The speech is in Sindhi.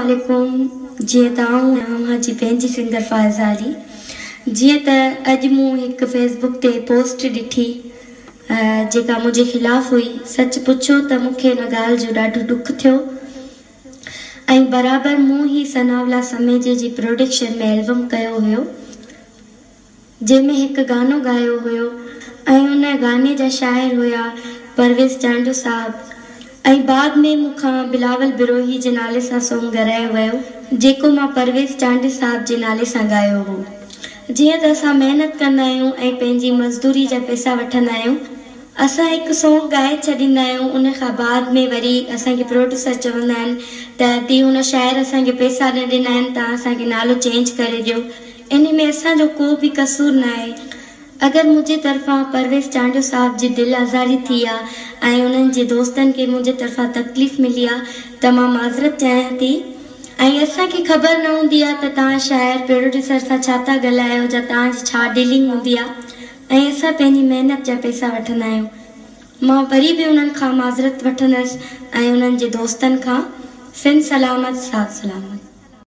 عليڪم جيئن ته آئون اوهان جي پنهنجي سنگر فائزه علي جيئن ته اڄ مون هڪ فيس بڪ تي پوسٽ ڏٺي جيڪا منهنجي خلاف هئي سچ پڇو ته مون کي ان ڳالهه جو ڏاڍو ڏک ٿيو ۽ برابر مون هي ثناء الله سميجي جي پروڊڪشن ۾ البم ڪيو هيو جنهن ۾ هڪ گانو ڳايو هيو ۽ ان گاني جا شاعر هيا پرويز چانڊيو صاحب ۽ بعد ۾ مون کان بلاول بروهي جي نالي سان سونگ گهرايو ويو جيڪو مان پرويز چانڊيو صاحب جي نالي سان ڳايو هو. جيئن ته اسان محنت ڪندا آهيون ۽ پنهنجي مزدوري جا پئسا وٺندا آهيون اسان هڪ سونگ ڳائي ڇڏيندا آهيون ان کان بعد ۾ وري اسان کي پروڊيوسر چوندا آهن ته تي هن شاعر اسان کي پئسا نه ڏنا آهن توهان اسان کي نالو چينج ڪري ڏيو انهي ۾ اسان جو ڪو به قصور ناهي. اگر منهنجي طرفان پرويز چانڊيو صاحب جي دل آزاري ٿي آ ۽ انهن جي دوستن کي منهنجي طرفان تڪليف ملي آ ته مان معذرت چاهيان ٿي ۽ اسان کي خبر نه هوندي آ ته توهان شاعر پروڊيوسر سان ڇا ٿا ڳالهايو جا توهان جي ڇا ڊيلنگ هوندي آ ۽ اسان پنهنجي محنت جا پئسا وٺندا آهيون مان وري به انهن کان معذرت وٺندس ۽ انهن جي دوستن کان. سنڌ سلامت ساٿ سلامت.